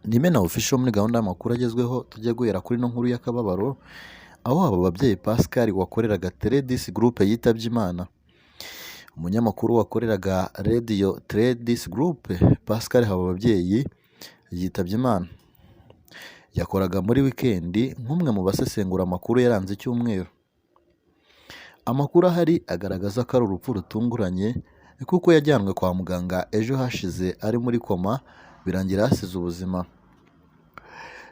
Ni Imena Official muri gahunda y'amakuru agezweho, tujya guhera kuri ino nkuru y'akababaro, aho aba babyeyi Pascal wakoreraga Tele 10 Group yitabye Imana. Umunyamakuru wakoreraga Radio Tele 10 Group, Pascal Habababyeyi, yitabye Imana. Yakoraga muri wikendi nk'umwe mu basesengura amakuru yaranze icyumweru. Amakuru ahari agaragaza ko ari urupfu rutunguranye kuko yajyanwe kwa muganga ejo hashize ari muri koma, birangira ahasize ubuzima.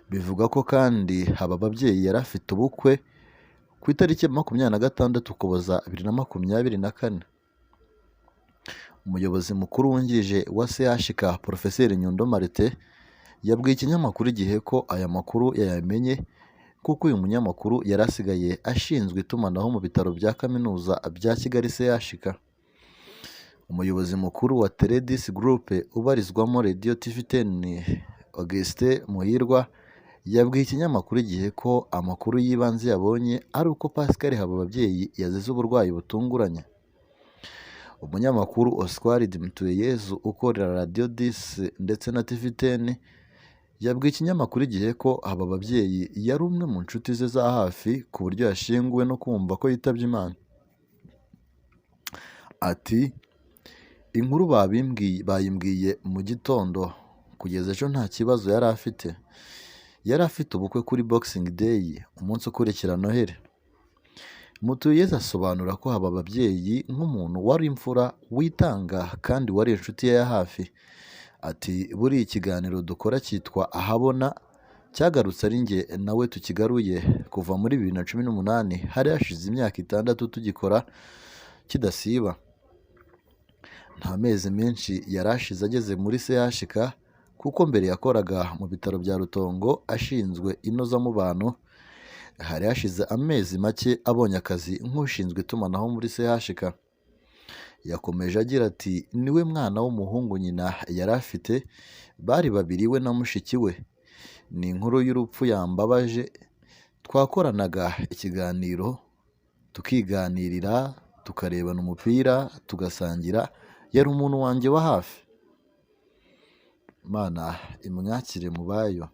Bivugwa ko kandi Habababyeyi yari afite ubukwe ku itariki 26 Ukuboza 2024. Umuyobozi mukuru wungirije wa CHK, Porofeseri Nyundo Martin, yabwiye ikinyamakuru Igihe ko aya makuru yayamenye kuko uyu munyamakuru yari asigaye ashinzwe itumanaho mu bitaro bya Kaminuza bya Kigali CHK. Umuyobozi mukuru wa Tele 10 Group ubarizwamo Radio TV 10, Augustin Muhirwa, yabwiye ikinyamakuru Igihe ko amakuru y'ibanze yabonye ari uko Pascal Habababyeyi yazize uburwayi butunguranye. Umunyamakuru Oswald Mutuyeyezu ukorera Radio 10 ndetse na TV 10 yabwiye ikinyamakuru Igihe ko Habababyeyi yari umwe mu nshuti ze za hafi ku buryo yashenguwe no kumva ko yitabye Imana. Ati "Inkuru bayimbwiye mu gitondo, kugeza ejo nta kibazo yari afite. Yari afite ubukwe kuri Boxing Day, umunsi ukurikira Noheli." Mutuyeyezu asobanura ko Habababyeyi nk'umuntu wari imfura, witanga kandi wari inshuti ye ya hafi. Ati "Buriya ikiganiro dukora cyitwa Ahabona cyagarutse ari njye nawe tukigaruye kuva muri 2018, hari hashize imyaka 6 tugikora kidasiba. Nta mezi menshi yari ashize ageze muri CHK kuko mbere yakoraga mu bitaro bya Rutongo ashinzwe inozamubano, hari hashize amezi make abonye akazi nk'ushinzwe itumanaho muri CHK. Yakomeje agira ati "Niwe mwana w'umuhungu nyina yari afite, bari babiri we na mushiki we. Ni inkuru y'urupfu yambabaje, twakoranaga ikiganiro, tukiganirira, tukarebana umupira, tugasangira, yari umuntu wanjye wa hafi. Imana imwakire mu bayo."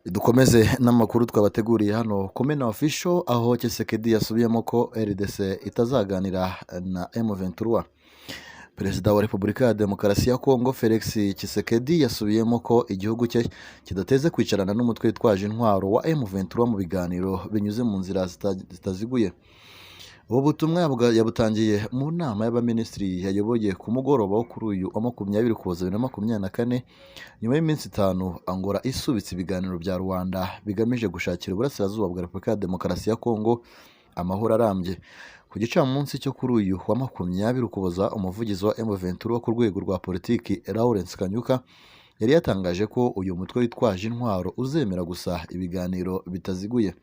Dukomeze n'amakuru twabateguriye hano ku Mena Official, aho Tshisekedi yasubiyemo ko RDC itazaganira na M23. Perezida wa Repubulika ya Demokarasi ya Kongo Felix Tshisekedi yasubiyemo ko igihugu cye kidateze kwicarana n'umutwe witwaje intwaro wa M23 mu biganiro binyuze mu nzira zitaziguye. Ubu butumwa yabutangiye mu nama y'abaminisitiri yayoboye ku mugoroba wo kuri uyu wa 20 Ukuboza 2024, nyuma y'iminsi 5 Angola isubitse ibiganiro bya Rwanda bigamije gushakira Uburasirazuba bwa Repubulika ya Demokarasi ya Kongo amahoro arambye. Ku gicamunsi cyo kuri uyu wa 20 Ukuboza, umuvugizi wa M23 ku rwego rwa politiki Lawrence Kanyuka yari yatangaje ko uyu mutwe witwaje intwaro uzemera gusa ibiganiro bitaziguye.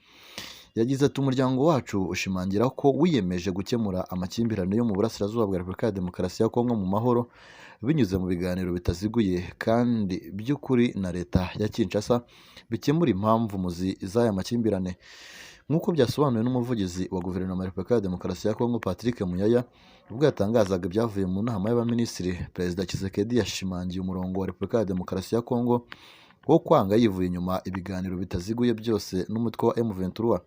Yagize ati "Umuryango wacu ushimangira ko wiyemeje gukemura amakimbirane yo mu Burasirazuba bwa Repubulika ya Demokarasi ya Kongo mu mahoro binyuze mu biganiro bitaziguye kandi by'ukuri na leta ya Kinshasa bikemura impamvu muzi z'aya makimbirane." Nk'uko byasobanuwe n'umuvugizi wa Guverinoma ya Repubulika ya Demokarasi ya Kongo Patrick Muyaya ubwo yatangazaga ibyavuye mu nama y'abaminisitiri, Perezida Tshisekedi yashimangiye umurongo wa Repubulika ya Demokarasi ya Kongo wo kwanga yivuye inyuma ibiganiro bitaziguye byose n'umutwe wa M23.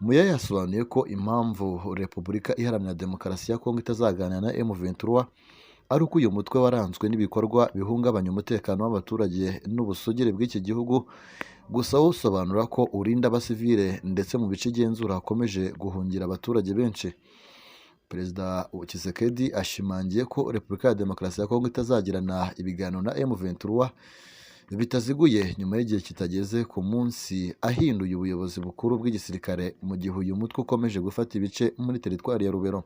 Muyaya yasobanuye ko impamvu Repubulika Iharanira Demokarasi ya Kongo itazaganira na M23 ari uko uyu mutwe waranzwe n'ibikorwa bihungabanya umutekano w'abaturage n'ubusugire bw'iki gihugu, gusa wo usobanura ko urinda abasivile ndetse mu bice igenzura hakomeje guhungira abaturage benshi. Perezida Tshisekedi ashimangiye ko Repubulika ya Demokarasi ya Kongo itazagirana ibiganiro na M23 bitaziguye nyuma y'igihe kitageze ku munsi ahinduye ubuyobozi bukuru bw'igisirikare mu gihe uyu mutwe ukomeje gufata ibice muri teritwari ya Rubero.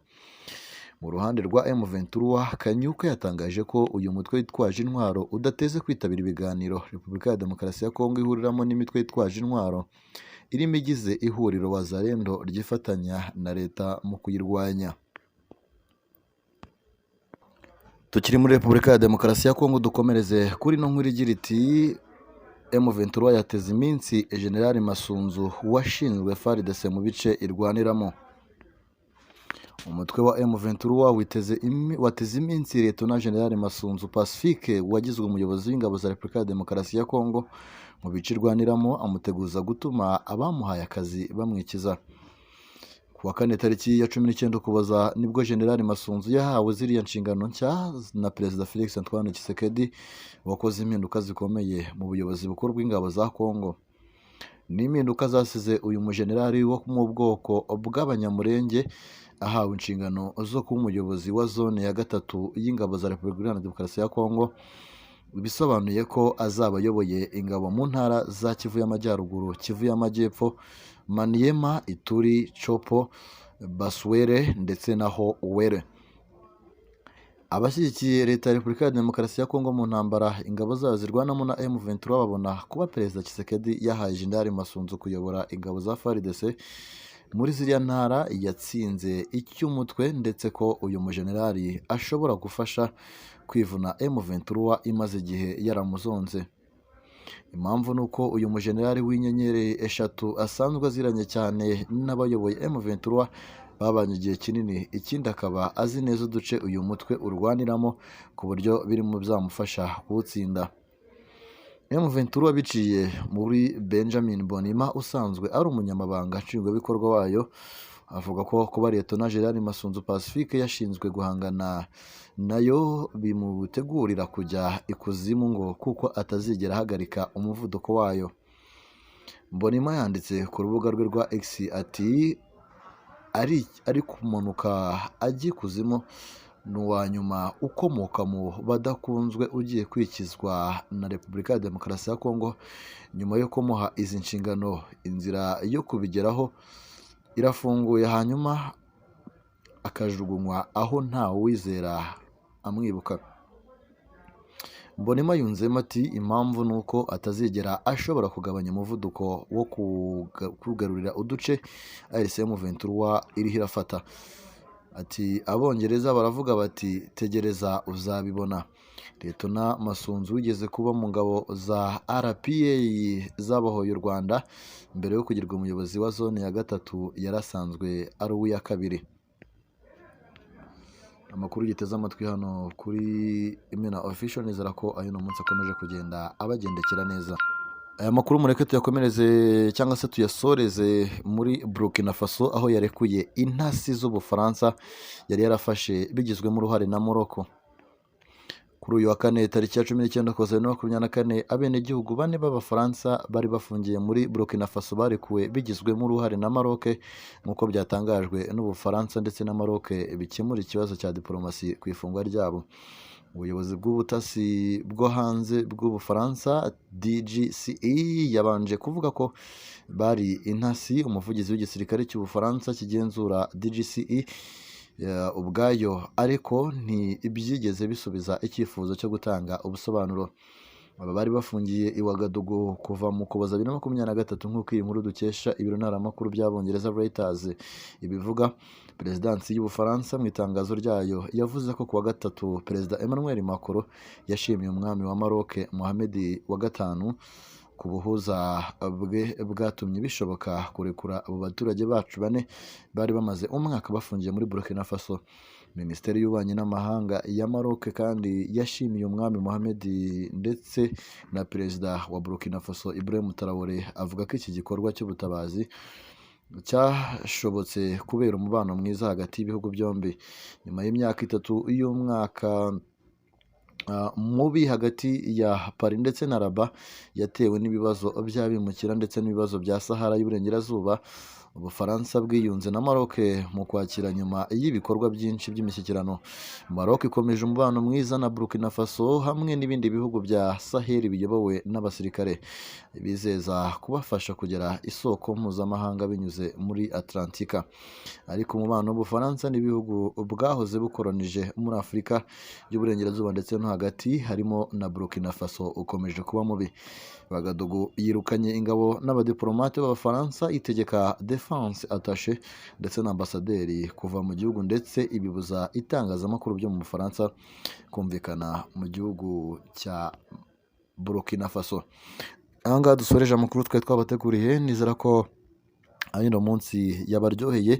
Mu ruhande rwa M23, Kanyuka yatangaje ko uyu mutwe witwaje intwaro udateze kwitabira ibiganiro Repubulika ya Demokarasi ya Kongo ihuriramo n'imitwe yitwaje intwaro irimo igize ihuriro Wazalendo ryifatanya na leta mu kuyirwanya. Tukiri muri Repubulika ya Demokarasi ya Kongo, dukomereze kuri ino nkuru igira iti M23 yateze iminsi General Masunzu washinzwe FARDC mu bice irwaniramo. Umutwe wa M23 wateze iminsi Liyetona Jenerali Masunzu Pacifique wagizwe umuyobozi w'ingabo za Repubulika ya Demokarasi ya Kongo mu bice irwaniramo, amuteguza gutuma abamuhaye akazi bamwikiza. Ku wa kane tariki ya 19 Ukuboza nibwo Jenerali Masunzu yahawe ziriya nshingano nshya na Perezida Felix Antoine Tshisekedi, wakoze impinduka zikomeye mu buyobozi bukuru bw'ingabo za Kongo. Ni impinduka zasize uyu mujenerali wo mu bwoko bw'Abanyamurenge ahawe inshingano zo kuba umuyobozi wa zone ya gatatu y'ingabo za Repubulika Iharanira Demokarasi ya Kongo, bisobanuye ko azaba ayoboye ingabo mu ntara za Kivu y'Amajyaruguru, Kivu y'Amajyepfo, Maniema, Ituri, Tshopo, Bas-Uele ndetse na Haut-Uele. Abashyigikiye Leta ya Repubulika ya Demokarasi ya Kongo mu ntambara ingabo zayo zirwanamo na M23 babona kuba Perezida Tshisekedi yahaye Jenerali Masunzu kuyobora ingabo za FARDC muri ziriya ntara yatsinze icy'umutwe, ndetse ko uyu mujenerali ashobora gufasha kwivuna M23 imaze igihe yaramuzonze. Impamvu ni uko uyu mujenerali w'inyenyeri eshatu asanzwe aziranye cyane n'abayoboye M23 babanye igihe kinini, ikindi akaba azi neza uduce uyu mutwe urwaniramo ku buryo biri mu bizamufasha kuwutsinda. M23 biciye muri Benjamin Bonima usanzwe ari umunyamabanga nshingwabikorwa wayo, avuga ko kuba Liyetona Jenerali Masunzu Pacifique yashinzwe guhangana nayo bimutegurira kujya ikuzimu, ngo kuko atazigera ahagarika umuvuduko wayo. Mbonima yanditse ku rubuga rwe rwa X ati: "Ari kumanuka ajya ikuzimu, ni uwa nyuma ukomoka mu badakunzwe ugiye kwikizwa na Repubulika ya Demokarasi ya Kongo nyuma yo kumuha izi nshingano. Inzira yo kubigeraho irafunguye, hanyuma akajugunywa aho nta wizera amwibuka." Mbonima yunzemo ati: "Impamvu ni uko atazigera ashobora kugabanya umuvuduko wo kugarurira uduce AFC M23 iriho irafata." Ati: "Abongereza baravuga bati tegereza uzabibona." Liyetona Masunzu wigeze kuba mu ngabo za RPA zabohoye u Rwanda mbere yo kugirwa umuyobozi wa zone ya gatatu, yarasanzwe ari uw'iya kabiri. Amakuru giteze amatwi hano kuri Imena Official, nizera ko ayo munsi akomeje kugenda abagendekera neza. Aya makuru mureke tuyakomereze cyangwa se tuyasoreze muri Burkina Faso, aho yarekuye intasi z'Ubufaransa yari yarafashe bigizwemo uruhare na Morocco. Kuri uyu wa kane tariki ya 19 Ukuboza 2024, abenegihugu bane b'Abafaransa bari bafungiye muri Burkina Faso barekuwe bigizwemo uruhare na Maroc, nk'uko byatangajwe n'Ubufaransa ndetse na Maroc bikemura ikibazo cya diplomasi ku ifungwa ryabo. Ubuyobozi bw'ubutasi bwo hanze bw'Ubufaransa DGSE yabanje kuvuga ko bari intasi. Umuvugizi w'igisirikare cy'Ubufaransa kigenzura DGSE ubwayo ariko ntibyigeze bisubiza icyifuzo cyo gutanga ubusobanuro. Aba bari bafungiye i Ouagadougou kuva mu Ukuboza 2023, nk'uko iyi nkuru dukesha ibiro ntaramakuru by'Abongereza Reuters ibivuga. Perezidansi y'Ubufaransa mu itangazo ryayo yavuze ko kuwa gatatu Perezida Emmanuel Macron yashimiye umwami wa Maroc Mohammed wa gatanu ku buhuza bwe bwatumye bishoboka kurekura abo baturage bacu bane bari bamaze umwaka bafungiye muri Burkina Faso. Minisiteri y'Ububanyi n'Amahanga ya Maroc kandi yashimiye umwami Mohammed ndetse na Perezida wa Burkina Faso Ibrahim Traoré, avuga ko iki gikorwa cy'ubutabazi cyashobotse kubera umubano mwiza hagati y'ibihugu byombi. Nyuma y'imyaka 3 y'umwaka mubi hagati ya Paris ndetse na Rabat yatewe n'ibibazo by'abimukira ndetse n'ibibazo bya Sahara y'Iburengerazuba, Ubufaransa bwiyunze na Maroc mu Kwakira nyuma y'ibikorwa byinshi by'imishyikirano. Maroc ikomeje umubano mwiza na Burkina Faso hamwe n'ibindi bihugu bya Sahel biyobowe n'abasirikare, bizeza kubafasha kugera isoko mpuzamahanga binyuze muri Atlantika. Ariko umubano w'Ubufaransa n'ibihugu bwahoze bukoronije muri Afurika y'Uburengerazuba ndetse no hagati, harimo na Burkina Faso, ukomeje kuba mubi. Ouagadougou yirukanye ingabo n'abadiplomate b'Abafaransa, itegeka defense attaché ndetse na ambasaderi kuva mu gihugu, ndetse ibibuza itangazamakuru byo mu Bufaransa kumvikana mu gihugu cya Burkina Faso. Aha ngaha dusoreje amakuru twari twabateguriye, nizera ko uno munsi yabaryoheye.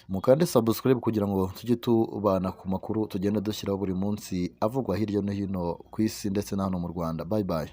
Mukande subscribe kugira ngo tujye tubana ku makuru tugenda dushyiraho buri munsi avugwa hirya no hino ku isi ndetse na hano mu Rwanda. Bye bye.